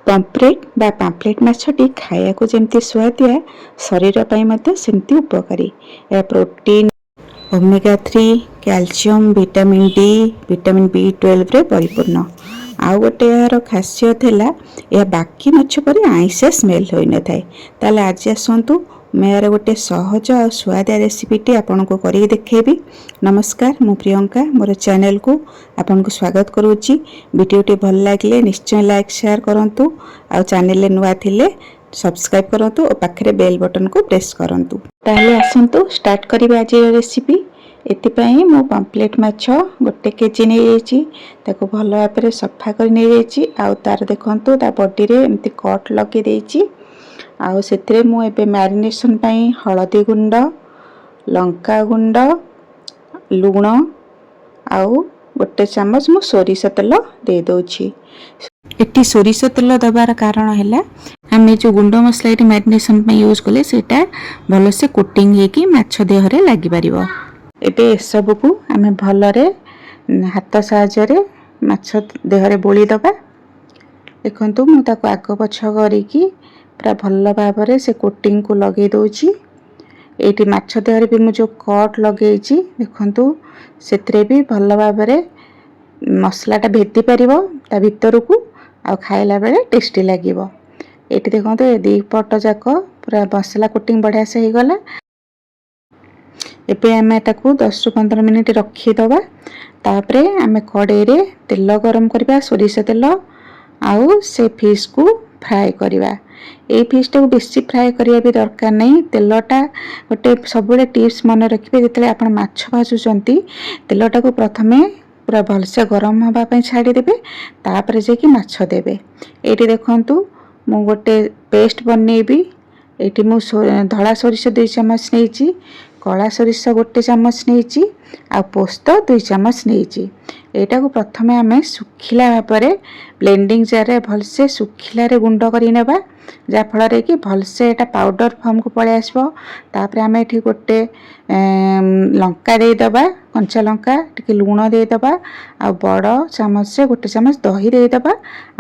ପମ୍ଫ୍ରେଟ୍ ବା ପାମ୍ପଲେଟ୍ ମାଛଟି ଖାଇବାକୁ ଯେମିତି ସୁଆଦିଆ, ଶରୀର ପାଇଁ ମଧ୍ୟ ସେମିତି ଉପକାରୀ। ଏହା protein, omega 3, calcium, vitamin D, vitamin B 12ରେ ପରିପୂର୍ଣ୍ଣ। ଆଉ ଗୋଟେ ଏହାର ଖାସିୟତ ହେଲା, ଏହା ବାକି ମାଛ ପରି ଆଇଁଷିଆ ସ୍ମେଲ୍ ହୋଇନଥାଏ। ତାହେଲେ ଆଜି ଆସନ୍ତୁ, ମୁଁ ଏହାର ଗୋଟେ ସହଜ ଆଉ ସୁଆଦିଆ ରେସିପିଟି ଆପଣଙ୍କୁ କରିକି ଦେଖେଇବି। ନମସ୍କାର, ମୁଁ ପ୍ରିୟଙ୍କା, ମୋର ଚ୍ୟାନେଲକୁ ଆପଣଙ୍କୁ ସ୍ୱାଗତ କରୁଛି। ଭିଡ଼ିଓଟି ଭଲ ଲାଗିଲେ ନିଶ୍ଚୟ ଲାଇକ୍, ସେୟାର କରନ୍ତୁ ଆଉ ଚ୍ୟାନେଲରେ ନୂଆ ଥିଲେ ସବସ୍କ୍ରାଇବ୍ କରନ୍ତୁ ଓ ପାଖରେ ବେଲ୍ ବଟନକୁ ପ୍ରେସ୍ କରନ୍ତୁ। ତାହେଲେ ଆସନ୍ତୁ, ଷ୍ଟାର୍ଟ କରିବା ଆଜିର ରେସିପି। ଏଥିପାଇଁ ମୁଁ ପାମ୍ପଲେଟ୍ ମାଛ 1 କେଜି ନେଇଯାଇଛି। ତାକୁ ଭଲ ଭାବରେ ସଫା କରି ନେଇଯାଇଛି ଆଉ ତାର ଦେଖନ୍ତୁ, ତା ବଡ଼ିରେ ଏମିତି କଟ୍ ଲଗେଇ ଦେଇଛି। ଆଉ ସେଥିରେ ମୁଁ ଏବେ ମ୍ୟାରିନେସନ୍ ପାଇଁ ହଳଦୀ ଗୁଣ୍ଡ, ଲଙ୍କା ଗୁଣ୍ଡ, ଲୁଣ ଆଉ 1 ଚାମଚ ମୁଁ ସୋରିଷ ତେଲ ଦେଇଦେଉଛି। ଏଠି ସୋରିଷ ତେଲ ଦେବାର କାରଣ ହେଲା, ଆମେ ଯେଉଁ ଗୁଣ୍ଡ ମସଲା ଏଠି ମ୍ୟାରିନେସନ୍ ପାଇଁ ୟୁଜ୍ କଲେ, ସେଇଟା ଭଲସେ କୋଟିଂ ହେଇକି ମାଛ ଦେହରେ ଲାଗିପାରିବ। ଏବେ ଏସବୁକୁ ଆମେ ଭଲରେ ହାତ ସାହାଯ୍ୟରେ ମାଛ ଦେହରେ ବୋଳିଦେବା। ଦେଖନ୍ତୁ, ମୁଁ ତାକୁ ଆଗ ପଛ କରିକି ପୁରା ଭଲ ଭାବରେ ସେ କୋଟିଂକୁ ଲଗେଇ ଦେଉଛି। ଏଇଠି ମାଛ ଦେହରେ ବି ମୁଁ ଯେଉଁ କଟ୍ ଲଗେଇଛି, ଦେଖନ୍ତୁ, ସେଥିରେ ବି ଭଲ ଭାବରେ ମସଲାଟା ଭେଦି ପାରିବ ତା ଭିତରକୁ ଆଉ ଖାଇଲା ବେଳେ ଟେଷ୍ଟି ଲାଗିବ। ଏଇଠି ଦେଖନ୍ତୁ, ଏ ଦୁଇ ପଟ ଯାକ ପୁରା ମସଲା କୋଟିଂ ବଢ଼ିଆ ସେ ହେଇଗଲା। ଏବେ ଆମେ ତାକୁ 10ରୁ 15 ମିନିଟ୍ ରଖିଦେବା। ତାପରେ ଆମେ କଡ଼େଇରେ ତେଲ ଗରମ କରିବା, ସୋରିଷ ତେଲ, ଆଉ ସେ ଫିସ୍କୁ ଫ୍ରାଏ କରିବା। ଏଇ ଫିସ୍ଟାକୁ ବେଶୀ ଫ୍ରାଏ କରିବା ବି ଦରକାର ନାହିଁ। ତେଲଟା ଗୋଟେ ସବୁବେଳେ ଟିପ୍ସ ମନେ ରଖିବେ, ଯେତେବେଳେ ଆପଣ ମାଛ ଭାଜୁଛନ୍ତି, ତେଲଟାକୁ ପ୍ରଥମେ ପୁରା ଭଲସେ ଗରମ ହେବା ପାଇଁ ଛାଡ଼ିଦେବେ, ତାପରେ ଯାଇକି ମାଛ ଦେବେ। ଏଇଠି ଦେଖନ୍ତୁ, ମୁଁ ଗୋଟେ ପେଷ୍ଟ ବନେଇବି। ଏଇଠି ମୁଁ ଧଳା ସୋରିଷ 2 ଚାମଚ ନେଇଛି, କଳା ସୋରିଷ 1 ଚାମଚ ନେଇଛି ଆଉ ପୋସ୍ତ 2 ଚାମଚ ନେଇଛି। ଏଇଟାକୁ ପ୍ରଥମେ ଆମେ ଶୁଖିଲା ଭାବରେ ବ୍ଲେଣ୍ଡିଂ ଜାର୍ରେ ଭଲସେ ଶୁଖିଲାରେ ଗୁଣ୍ଡ କରି ନେବା, ଯାହାଫଳରେ କି ଭଲସେ ଏଇଟା ପାଉଡ଼ର ଫର୍ମକୁ ପଳେଇ ଆସିବ। ତାପରେ ଆମେ ଏଠି ଗୋଟେ ଲଙ୍କା ଦେଇଦେବା, କଞ୍ଚା ଲଙ୍କା, ଟିକେ ଲୁଣ ଦେଇଦେବା ଆଉ ବଡ଼ ଚାମଚରେ 1 ଚାମଚ ଦହି ଦେଇଦେବା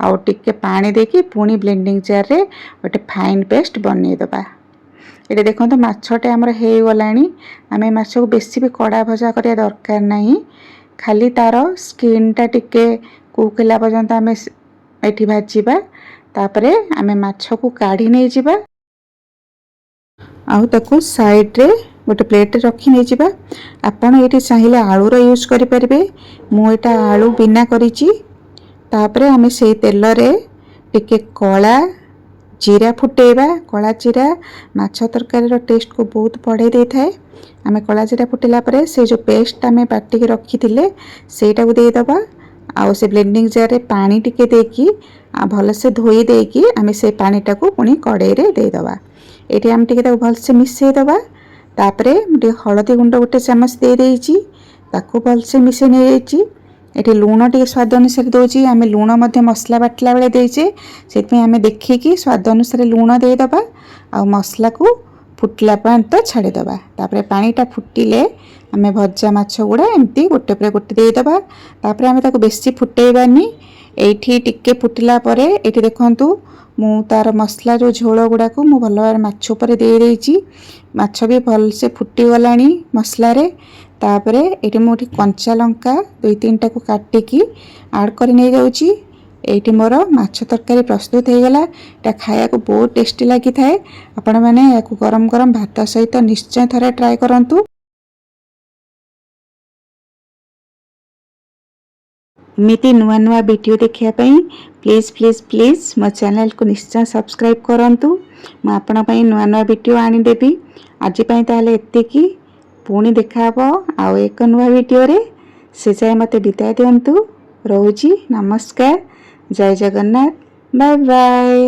ଆଉ ଟିକେ ପାଣି ଦେଇକି ପୁଣି ବ୍ଲେଣ୍ଡିଂ ଜାର୍ରେ ଗୋଟେ ଫାଇନ୍ ପେଷ୍ଟ ବନେଇଦେବା। ଏଠି ଦେଖନ୍ତୁ, ମାଛଟା ଆମର ହେଇଗଲାଣି। ଆମେ ମାଛକୁ ବେଶୀ ବି କଡ଼ା ଭଜା କରିବା ଦରକାର ନାହିଁ। ଖାଲି ତାର ସ୍କିନ୍ଟା ଟିକେ କୁକ୍ ହେଲା ପର୍ଯ୍ୟନ୍ତ ଆମେ ଏଠି ଭାଜିବା। ତାପରେ ଆମେ ମାଛକୁ କାଢ଼ି ନେଇଯିବା ଆଉ ତାକୁ ସାଇଡ଼ରେ ଗୋଟେ ପ୍ଲେଟ୍ରେ ରଖି ନେଇଯିବା। ଆପଣ ଏଇଠି ଚାହିଁଲେ ଆଳୁର ୟୁଜ୍ କରିପାରିବେ। ମୁଁ ଏଇଟା ଆଳୁ ବିନା କରିଛି। ତାପରେ ଆମେ ସେଇ ତେଲରେ ଟିକେ କଳା ଜିରା ଫୁଟେଇବା। କଳା ଜିରା ମାଛ ତରକାରୀର ଟେଷ୍ଟକୁ ବହୁତ ବଢ଼େଇ ଦେଇଥାଏ। ଆମେ କଳା ଜିରା ଫୁଟିଲା ପରେ ସେ ଯେଉଁ ପେଷ୍ଟ ଆମେ ବାଟିକି ରଖିଥିଲେ, ସେଇଟାକୁ ଦେଇଦେବା ଆଉ ସେ ବ୍ଲେଣ୍ଡିଂ ଜାର୍ରେ ପାଣି ଟିକେ ଦେଇକି ଆଉ ଭଲସେ ଧୋଇ ଦେଇକି ଆମେ ସେ ପାଣିଟାକୁ ପୁଣି କଡ଼େଇରେ ଦେଇଦେବା। ଏଇଠି ଆମେ ଟିକେ ତାକୁ ଭଲସେ ମିଶାଇ ଦେବା। ତାପରେ ମୁଁ ଟିକେ ହଳଦୀ ଗୁଣ୍ଡ 1 ଚାମଚ ଦେଇଦେଇଛି, ତାକୁ ଭଲସେ ମିଶାଇ ନେଇଯାଇଛି। ଏଠି ଲୁଣ ଟିକେ ସ୍ୱାଦ ଅନୁସାରେ ଦେଉଛି। ଆମେ ଲୁଣ ମଧ୍ୟ ମସଲା ବାଟିଲା ବେଳେ ଦେଇଛେ, ସେଥିପାଇଁ ଆମେ ଦେଖିକି ସ୍ୱାଦ ଅନୁସାରେ ଲୁଣ ଦେଇଦେବା ଆଉ ମସଲାକୁ ଫୁଟିଲା ପର୍ଯ୍ୟନ୍ତ ଛାଡ଼ିଦେବା। ତାପରେ ପାଣିଟା ଫୁଟିଲେ ଆମେ ଭଜା ମାଛ ଗୁଡ଼ା ଏମିତି ଗୋଟେ ପରେ ଗୋଟେ ଦେଇଦେବା। ତାପରେ ଆମେ ତାକୁ ବେଶୀ ଫୁଟେଇବାନି। ଏଇଠି ଟିକେ ଫୁଟିଲା ପରେ ଏଇଠି ଦେଖନ୍ତୁ, ମୁଁ ତାର ମସଲା ଯେଉଁ ଝୋଳ ଗୁଡ଼ାକୁ ମୁଁ ଭଲ ଭାବରେ ମାଛ ଉପରେ ଦେଇଦେଇଛି। ମାଛ ବି ଭଲସେ ଫୁଟିଗଲାଣି ମସଲାରେ। ତାପରେ ଏଇଠି ମୁଁ ଏଠି କଞ୍ଚା ଲଙ୍କା ଦୁଇ ତିନିଟାକୁ କାଟିକି ଆଡ଼୍ କରି ନେଇଯାଉଛି। ଏଇଠି ମୋର ମାଛ ତରକାରୀ ପ୍ରସ୍ତୁତ ହେଇଗଲା। ଏଇଟା ଖାଇବାକୁ ବହୁତ ଟେଷ୍ଟି ଲାଗିଥାଏ। ଆପଣମାନେ ଏହାକୁ ଗରମ ଗରମ ଭାତ ସହିତ ନିଶ୍ଚୟ ଥରେ ଟ୍ରାଏ କରନ୍ତୁ। ଏମିତି ନୂଆ ନୂଆ ଭିଡ଼ିଓ ଦେଖିବା ପାଇଁ ପ୍ଲିଜ୍, ପ୍ଲିଜ୍, ପ୍ଲିଜ୍ ମୋ ଚ୍ୟାନେଲକୁ ନିଶ୍ଚୟ ସବସ୍କ୍ରାଇବ୍ କରନ୍ତୁ। ମୁଁ ଆପଣଙ୍କ ପାଇଁ ନୂଆ ନୂଆ ଭିଡ଼ିଓ ଆଣିଦେବି। ଆଜି ପାଇଁ ତାହେଲେ ଏତିକି। ପୁଣି ଦେଖାହେବ ଆଉ ଏକ ନୂଆ ଭିଡ଼ିଓରେ। ସେ ଯାଏ ମୋତେ ବିଦାୟ ଦିଅନ୍ତୁ। ରହୁଛି, ନମସ୍କାର, ଜୟ ଜଗନ୍ନାଥ, ବାଏ ବାଏ।